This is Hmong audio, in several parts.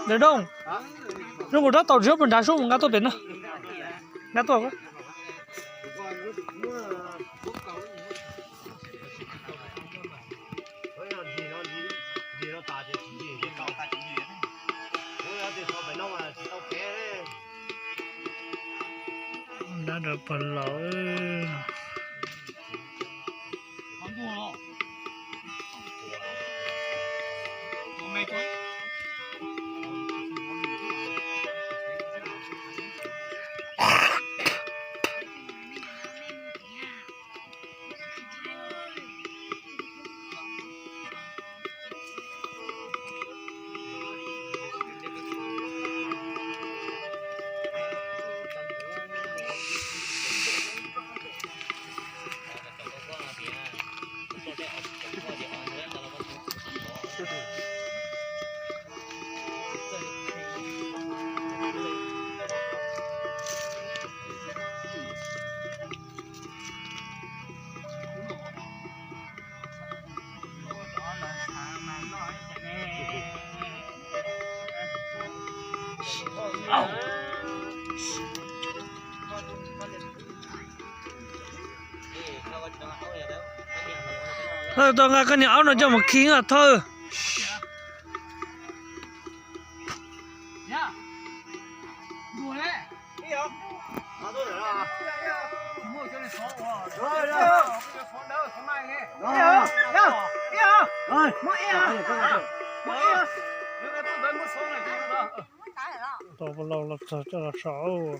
Dawm Dooj, zoo nkaus rab taus tsis yog puas nrad sub mus nqa tuaj pem no. Nqa tuaj. Dab rau pog laus. Thawj, tau nqa koj niag aub no coj mus khi os Thawj. Tau pog laus los txog coj los saum.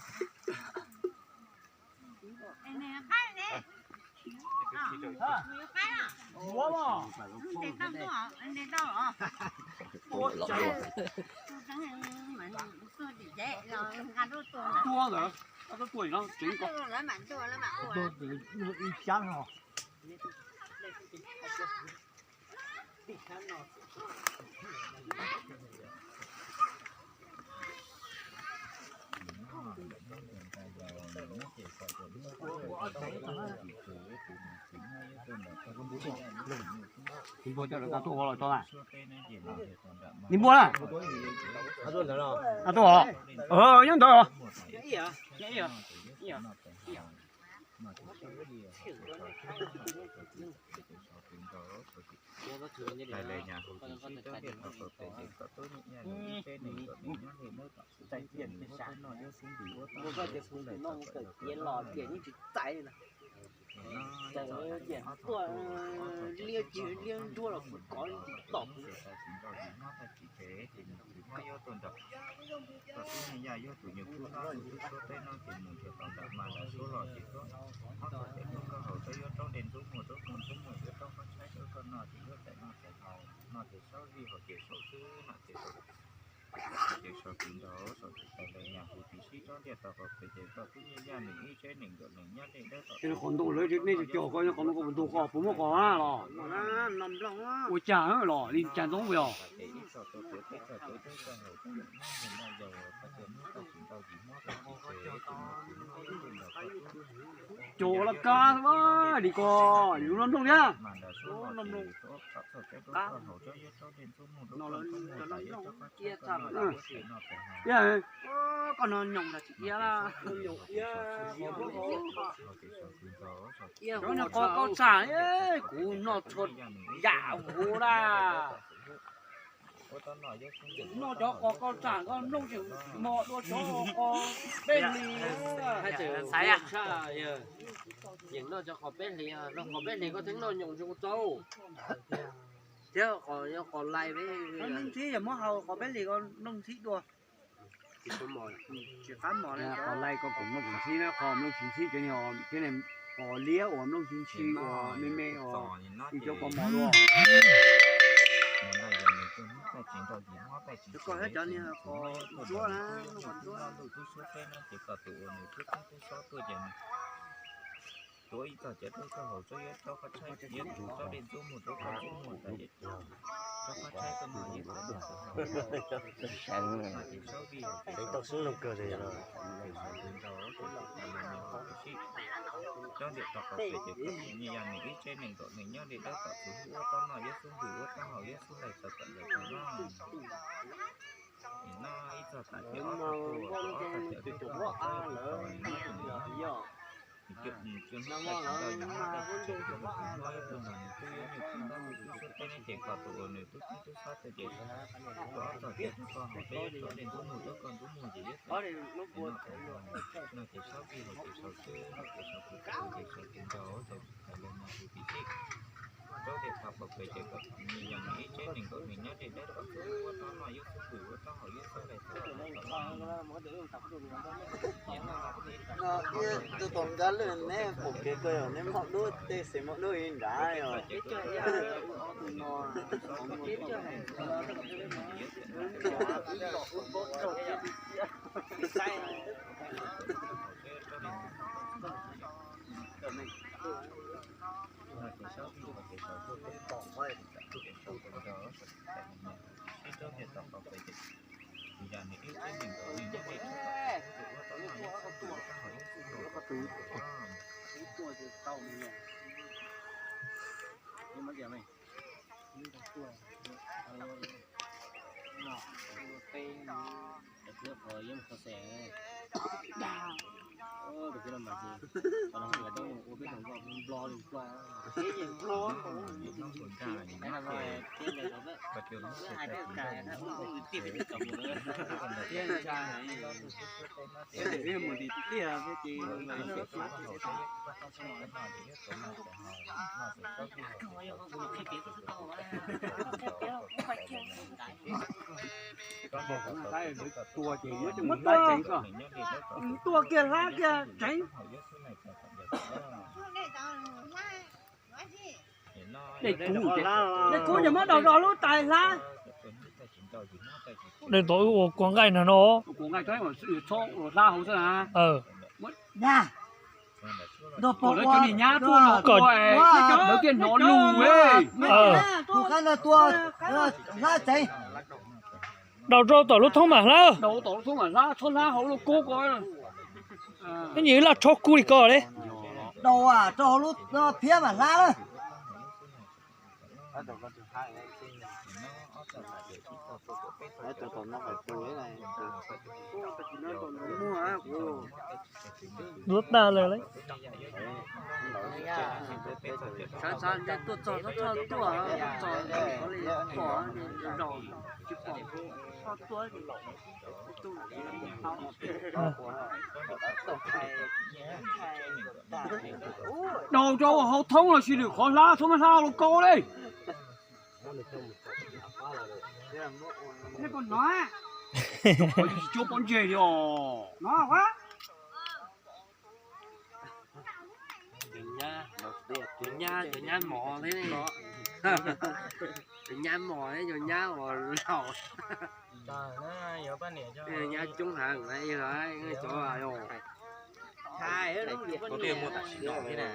Nws npuaj na. Nyob ntawd os. Liab ci liab nruab los kuv kov tsis tom kuv. Koj tub niag yaj yog tus nyuag kub hlob tus tub suab teb no ces mus nrhiav tau ntawm mas lawv suab los ces tuaj ob tug tsev hnub koj haus tau yuav raub dej ntxub muag raub kua ntxub muag yuav raub qab tshaib rau koj noj ces yuav txais noj txais haus noj ces saub zij haus ces saum xwb no ces saum ces saum tus nraud saum tus tais lawv nyas hu tis sib rab ntiaj tau qhov pes ces koj tub niag yaj nws ib tsev neeg nkawm neeg nyob dej dawb tom qhov ntuj lawv nej cov cog koj qhov ntuj koj puas muaj qos los ua cas los li cas ntxoov yog. Cog los kab li ko, yus no nplooj thiab. Koj no nyoos na, cov no qos kauj tsham, kuv noj txhua yam huv na. Noj cov qos kauj tsham koj nplooj tseem mos dua cov qos peb hlis. Yeej noj cov qos peb hlis, noj qos peb hlis koj thiaj noj nyoos zoo tau. Thiab qos, qos lais, ntxhib yog muab haus qos peb hlis koj nplooj ntxhib dua. Qos lais koj kuv nplooj ntxhib na, qos nplooj ntxhib cov niag thiab qos liab uas nplooj ntxhib ntxhi uas me me uas cov qos mos dua. Koj thiab cov niag qos ntsuab na, qos ntsuab. tuav ib txog cov dej txog hauv tsuab yuav tsob qab tshaib, yuav tsob dej ntxub mus rau koj ntxub mus tas, tsob qab tshaib koj noj yuav txog mus txog hauv. Tseev tau sub zoo kawg li. Cov ntiam tau qhov pem ces koj tus nyiaj yog nws ib tsev nees nkaum nees nyob li dawb tom txhuv ub ua tau noj yuav xub npws ua tau haus yuav xub laij txog tom ntawd tau noj. Noj ib txog tas ces ob txog tuaj, ob txog ces tuaj tuaj, hnub tais tsis ntau yus hnub tais tsis tsheej tus mus hnub ib tus mas nws twb yuav nyuj kub ntab tus tub suab teb neb ces koj tus uas nws tub tub tub xob teb ces tuaj ob txog ces tuaj koj haus peb yuav tsob dej ntxub mus tuaj koj ntxub mus ces yuav txog no ces sab vij los ces sau xwb no ces sau tus ces sau tus nrog ces txhais los no tus tim xij. Rau tias tau pom pem ces kom nws yog nws ib tsev nees nkaum nees nyob dej dawb kom xub ua tau noj yuav xub pwm ua tau haus yuav xub laij txog tom ntawd. Tus tom nkaj lwj neb pom kev koj yog neb moj dub tej xeem moj dub ib nrad yog. Tua ces yuav coj mus hlab tseev koj. Tua kiag hlab kiag tseev. Dej kub, dej kub ces muab daus rau lub tais hlab. Dej tod wb ua kua nqaij nrog no. Kua nqaij tod mas txhob ua hlab hauv xwb na. Lawv cov niag nyab tuaj no, lawv thiaj hnov lus. Daus rau tom lub thoob mam hlab. Daus tom lub thoob mam hlab, txhob hlab hauv lub kub ko. Neb nyiam laj rho kub li ko li. Daus rau hauv lub phiab mam hlab na. Lub tag lawm lauj. Xav xav ntshe tuaj txog txhob txhob tuaj, txog qhov li pom zaum tsis pom txhob tuaj. Daus rau hauv thoob los sis lwm qhov hlab, txhob muab hlab hauv lub kub li. Tsis cuab pob ntseg li os. Cov nyab, cov nyab mos thiab, cov nyab mos thiab cov nyab uas laus. Nyab coob heev na, cov, cov muaj tam sim no thiab na.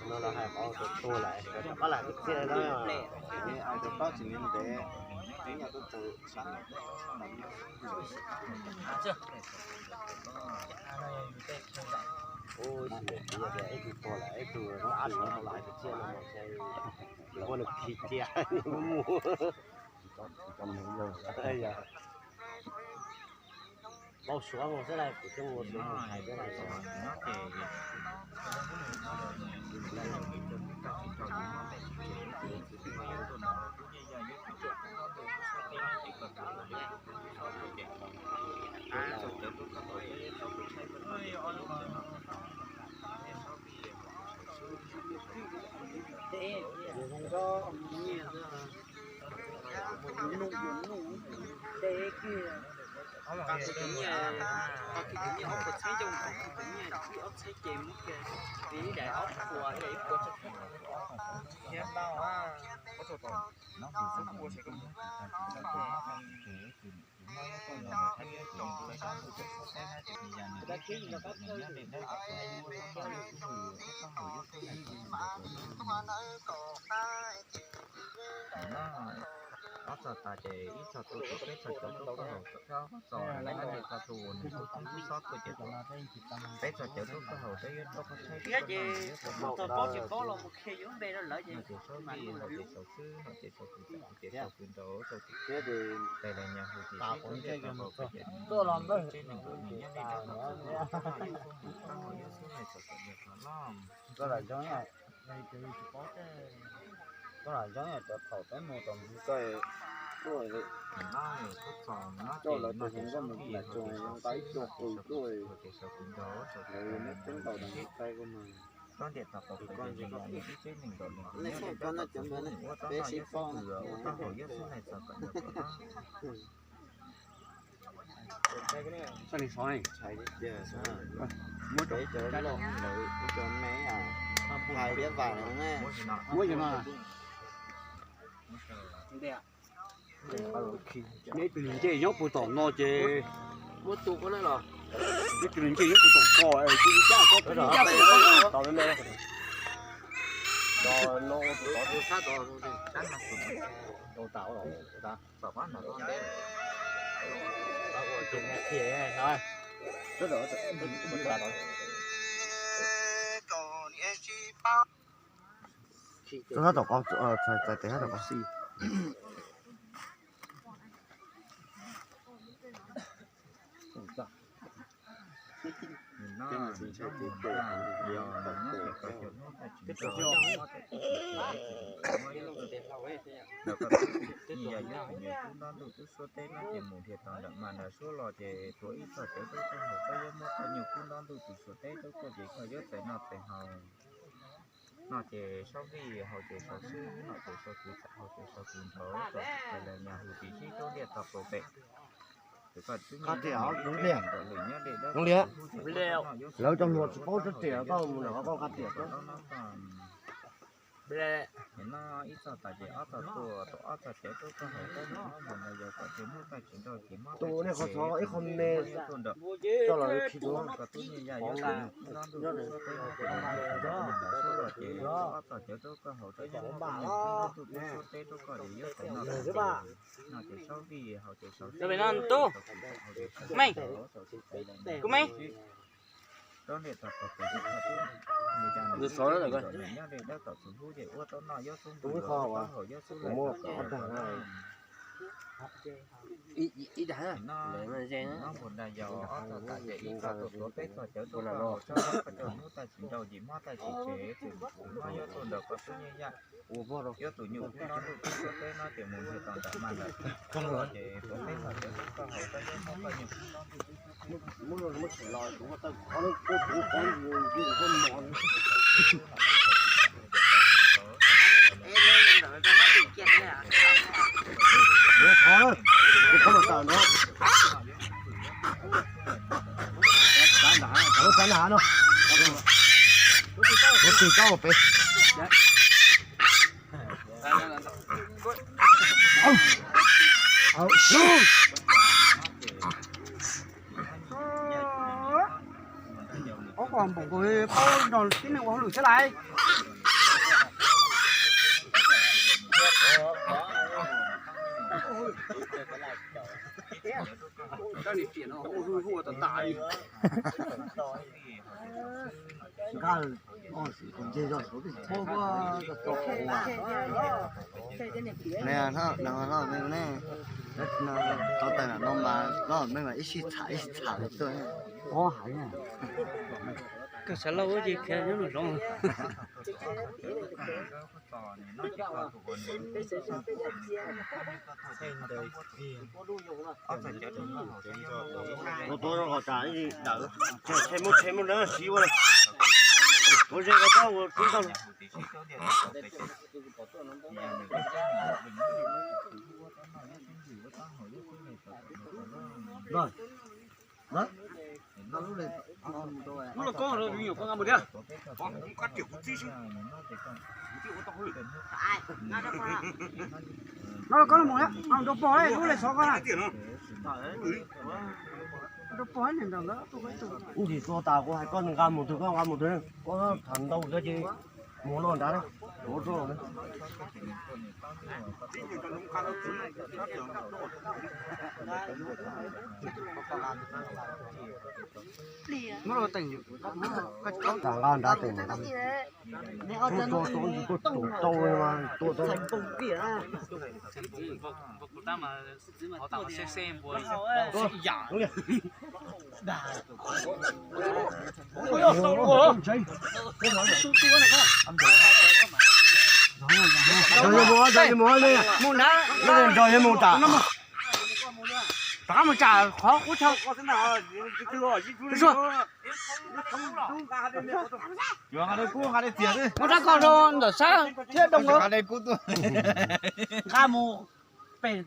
Qhov no los hais qhov tus tuag lawm, rov qab lam kwv txhiaj no, tus taub tsis ntev ntev, nyob rau tus sab no. Ib tug tuag lawm, ib tug no los hais kwv txhiaj no, ua nws khi cia mus. Npau suav mus xwb las, kuv coj mus suav mus hais xwb las. Qos khwv nyiaj, qos khwv nyiaj ob puas txhiab coj mus qos khwv nyiaj ib ob txhiab ces muab kiag li ib daim ob puas ib daim ib puas txhiab. Ob txog tas ces ib txog tua ces peb txog cawv tuaj koj haus, txog lawm ces txog tus nws tub tub xob tuaj ces peb txog cawv tuaj koj haus, peb yuav rau qhov txhawb thiab ces txog paub tsis paub los mus qhia yuav npe rau lawv ces no ces txhob vij, no ces xaus xwb, no ces xaus tus ces xaus tus nraud, xaus tus thiab ces tes las nyas hu ces sib tub liaj tau qau peb ces nws tseb neeg ruam nws nyob li rab qhov txwv, rab qhov yog xub nais txom txom nyem qhov loj. Koj lam zoo, koj lam zoo cov thaum peb mus tom ntug koj tuaj li, coj lawv tus hluas nkauj mus nram tsoos nqa ib co qws tuaj, lawv neb teeb ntaus nws qai koj mas. Koj ntshe koj noj cov npawg ne, peb sib paub ua rab qhov yog xub nais txom txom nyem qhov loj. Muab cov loj lawm ib co me hais liab vam no ne. Muab cov no. Neb tus niag ncej nyob puag tom no ces muab tus koj ne los. Neb tus niag ncej nyob puag tom ko, cia li cab koj, cia li cab koj. Tos no tus tod tus sab tod, sab no tus tod tas los tas. Tus sab tom ko, txais tes sab tom ko. Yog yog tus nyuj kub ntaub ntuj twb suab teb no ces mus nrhiav tau nram mas nram suab los ces tuav ib txoj cawv tuaj koj haus, koj yuav muab koj nyuj kub ntaub ntuj tus suav teb rau koj ces koj yuav txais noj txais haus. No ces saub vij haus ces saub xwb, no ces saub kuv txam haus ces saub kuv nraud, ces lawv nyas hu tis sib tub liaj tau qau pem. Qab tias ob tug liaj, lawv cov hluas tsis paub tseeb tias koj mus nram qhov koj qab tias. No ib txoj tas ces ob txoj tuaj, tus ob txoj cawv tuaj koj haus, tus no yog kom tus hnub koj tsis nrau ces mob tus nej qhov txhov ib qho me tuaj nram, coj los khi tus koj tub nyiaj yaj yuav tus nyuj kub ntaub ntuj tuaj suab teb no ces ob txoj cawv tuaj koj haus, tus nyuj kub ntaub ntuj tuaj suab teb rau koj ces yuav tus no no ces saub vij haus ces saub xwb, saub kuv txam haus ces saub xwb. Rov ntiaj tag tau tus ntawd, nyob li dawb tom txhua hub ces ua tau noj yob xub npus, ua tau haus yob xub lawm. Ib dag no, nyob npus nrag yau ob txog tas ces ib txog tuaj tuav peb txog cawv tuaj koj haus, txhob mob koj cov hnub taj tsis nrau ces mob taj tsis tsev, tus mob yob tuaj nrog koj tub nyiaj yaj. Yob tus nyuj kub ntaub ntuj tuaj suab teb no ces mus nrhiav tau nram mas lawm. Ces tuav peb txog cawv tuaj koj haus, txhob mob koj nyuj kub ntaub ntuj. Ob, npaum nkaus paub nrog tib neeg ua hauj lwm thiab lais. Tab nim tiam no hu hu hu ua tas tas li. Nqa, nce zog, tau tais no mas ib sij txham ib sij txham li tuaj. Koj xav lauj, ua ces khiav nyob nram zoov. Tuav rau qhov tas ib dawm, tshem mus tshem mus lawm siv ua. Ua ze ko txob ua kub tau. Lub los koj, koj nqa mus thiab. Lub los koj mus thiab, rau pog lub lej xov koj na. Rau pog niam ntawm lawv. Ub, tsis tua tas kuv hais koj nqa mus twg koj nqa mus twg, koj tham ntau kawg ces mus no nrad na. Nqa nrad teem, tua tua tua tua. Nrog yawg mus, nrog yawg mus, nrog yawg mus tas. Rov qab mus tsam qhov qub chaw. Yuav nqa dej kub nqa dej txias, muab rab koj rau ntawm sab thiab doo nqa dej kub tuaj. Nqa mus pem.